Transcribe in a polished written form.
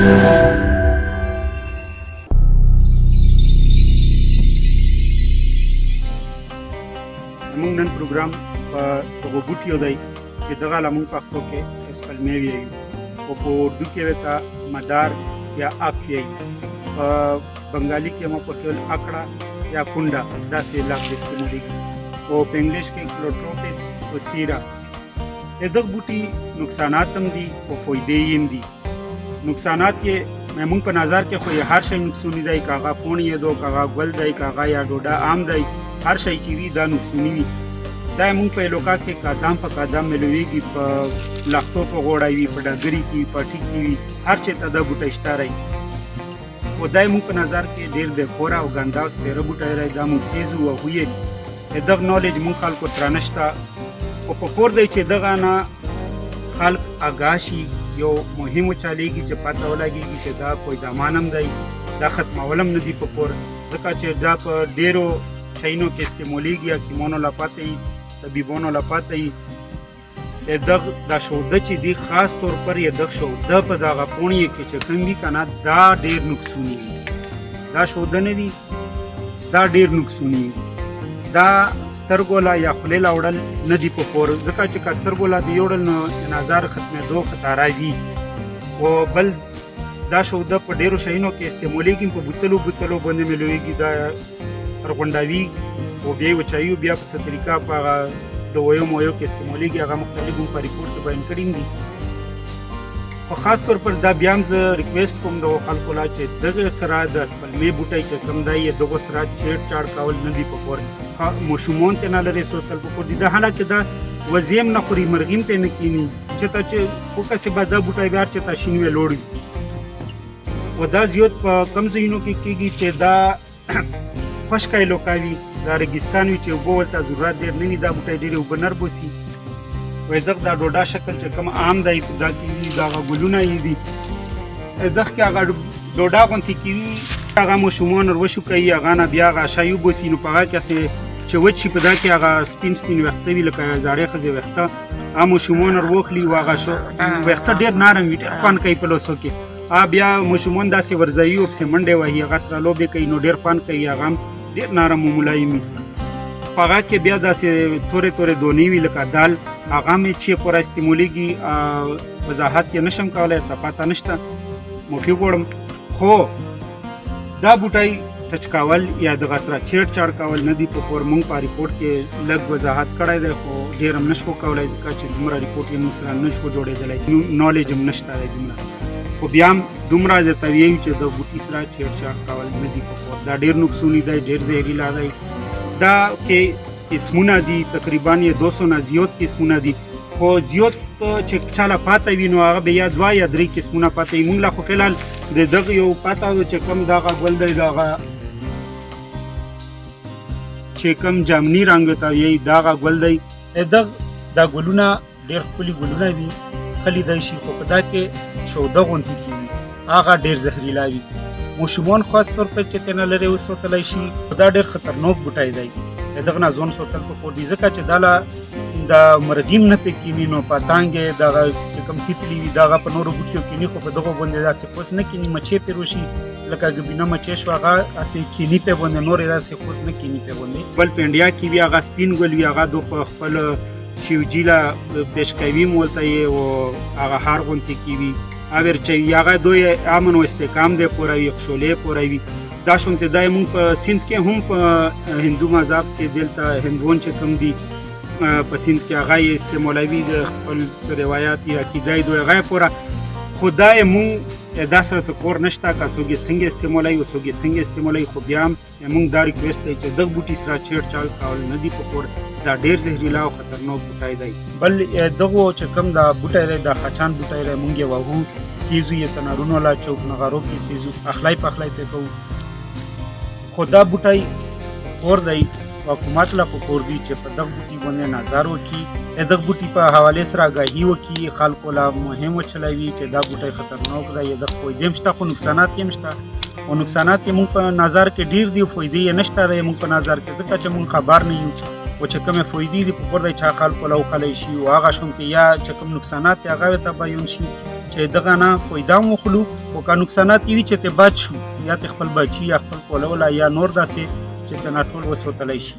موږ نن پروګرام په دغو بوټیو دی چې دغه له موږ پښتو کې سپلمې ویایو او په اردو کې ورته مدار یا اک ویایي، په بنګالي کې مو په خیال اکړه یا کونډه داسې لفظ استعمالېږي او په انګلیش کې کلوټروپس اوسیرا. د دغه بوټي نقصانات هم دي او فایدې یې هم دي. نقصانات یې موږ په نظر کې خو یې هر شی نقصوني دی، که هغه پوڼ یې دو، که هغه ګل دی، که هغه یا ډوډه عام دی، هر شی چې وي دا نقصوني وي. دا موږ په علاقه کې قدم په قدم ملویږي، په لښتو په غوړه وي، په ډګري کې وي، په ټیک کې وي، هر چېرته دا بوټی شته دی. خو دا موږ په نظر کې ډېر بې کوره او ګنده او سپېره بوټی دی، دا موږ سیزو وهو یې. دغه نالج موږ خلکو سره نشته، خو په کور دی چې دغه نه خلک آګاه شي، یو مهم چالېږي چې پته ولګېږي چې دا فایدهمند هم دی، دا ختمول هم نه دي په کور، ځکه چې دا په ډېرو شیانو کې استعمالېږي، حکیمانو له پته وي، طبیبانو له پته وي. دغه دا شوده چې دی خاص طور پر یې دغه شوده په دغه پوڼې کې چې کوم وي که نه، دا ډېر نقصوني وي. دا شوده نه دي، دا ډېر نقصوني وي. دا سترګو له یا خولې له وړل نه دي په کور، ځکه چې که سترګو له دې یوړل نو نظر ختمېدو خطره وي. او بل دا شوده په ډېرو شیانو کې استعمالېږي، په بوتلو بوتلو باندې ملوېږي، دا غونډوي او بیا یې وچوي او بیا په څه طریقه په هغه دویو مویو کې استعمالېږي. هغه مختلف مونږ په ریپورټ کې بیان کړي دي. خو خاص طور پر دا بیا هم زه ریکویسټ کوم دغو خلکو لا چې دغه سره د سپلمې بوټی چې کوم دی یې دغو سره چیړ چاړ کول نه دي په کور، ماشومان ته نه لرې سوتل په کور دي. دا حالانکه دا وزې هم نه خوري، مرغۍ هم پرې نه کښېني، چې ته چې وکسې بس دا بوټی بیا هر چېرته شین وی لوړ وي. او دا زیات په کم ځایونو کې کېږي چې دا خشکه علاقه وي، دا رګستان وي چې اوبه ورته ضرورت ډېر نه وي، دا بوټی ډېرې اوبه نر بوسي. وایي دغه دا ډوډا شکل چې کوم عام دی دا کېږي، دغه ګلونه یې دي، دغه کې هغه ډوډا غوندې کېږي، هغه ماشومان ور وشوکوي، هغه نه بیا هغه شی وبوسي، نو په هغه کې هسې چې وچ شي په دا کې هغه سپین سپین ویښته وي لکه زاړې ښځې ویښته، هغه ماشومان ور وخلي او هغه ویښته ډېر نرم وي، ډېر خوند کوي په لاسو کې. بیا ماشومان داسې ورځوي او پسې منډې وهي، هغه سره لوبې کوي، نو ډېر خوند کوي، هغه هم ډېر نرم او ملایم وي. په هغه کې بیا داسې تورې تورې دونې وي لکه دال، هغه مې چې پوره استعمالېږي، وضاحت یې نشم کولی، ته پته نشته، معافي غواړم. خو دا بوټی ټچ کول یا دغه سره چیړ چاړ کول نه دي په کور. مونږ په ریپورټ کې لږ وضاحت کړی دی، خو ډېر هم نشو کولی، ځکه چې دومره ریپورټ یې موږ سره نشو جوړېدلی، نالج هم نشته دی دومره. خو بیا هم دومره درته ویو چې د بوټي سره چیړ چاړ کول نه دي په کور. دا ډېر نقصوني دی، ډېر زهریلا دی. دا کې قسمونه دي، تقریبا یې 200 نه زیات قسمونه دي، خو زیات چې چاله پاته وي نو هغه بیا دوه یا درې قسمونه پاته وي. مونږ لا خو فعل د دغه یو پاته و چې کوم دغه ګل دی، دغه چې کوم جامني رنګ ته وایي دغه ګل دی. دغه دا ګلونه ډېر ښکلي ګلونه وي، ښه لیدی شي، خو په دا کې شوده غوندې کېږي، هغه ډېر زهریلا وي. ماشومان خاص طور پر چې ترې نه لرې وساتلی شي. دا ډېر خطرناک بوټی دی، د دغه نه ځان ساتل په کور دي، ځکه چې دا له د مرغیم نه پې کیني، نو پتنګ دغه چې کوم تیتلي وي دغه په نورو بوټیو کیني، خو په دغو باندې داسې خوس نه کیني، مچۍ پرې وشي، لکه ګبینه مچۍ شوه هغه هسې کیني پې باندې، نورې داسې خوس نه کیني پې باندې. بل په انډیا کې وي هغه سپین ګل وي، هغه دو په خپل شیوجي له پیش کوي مولته یې او هغه هار غونتې کې وي او چې هغه دوی امن او استحکام دی پوره وي، خوشحالي پوره وي. دا شونتې دی مونږ په سیند کې هم په هندو مذهب کې دلته هندوان چې کوم دي په سیند کې هغه یې استعمالوي، د خپل څه روایت یا عقیده یې دوی هغه یې پوره. خو دا یې مونږ دا سره څه کور نشته که څوک یې څنګه استعمالوي او څوک یې څنګه استعمالوي، خو بیا هم موږ دا ریکویسټ دی چې دغه بوټي سره چیړ چاړ کول نه دي په کور. دا ډیر زهریلا او خطرناک بوټی دی. بل دغه چې کوم دا بوټی دی، دا خاچان بوټی دی، مونږ یې وهو، سیزو یې تنارونو لا چوک نغارو کې سیزو، اخلای پخلای پې کوو. خو دا بوټی کور دی، حکومت لا په کور دی چې په دغه بوټي باندې نظر وکړي، د دغه بوټي په حواله سره آګاهي وکړي، خلکو لا مهم وچلوي چې دا بوټی خطرناک دی، د فایدې هم شته خو نقصانات یې هم شته، او نقصانات یې موږ په نظر کې ډیر دي، فایدې یې نشته دی موږ په نظر کې، ځکه چې موږ خبر نه یو او چې کومې فایدې دي په کور دی چې خلکو له وخلی شي، او هغه شونتې یا چې کوم نقصانات دي هغه ته بیان شي. چې دغه نه فایده هم وخلو او که نقصانات یې وي چې ته بچ شو، یا ته خپل بچي یا خپل کولوله یا نور داسې چې ته نه ټول وسوتلی شي.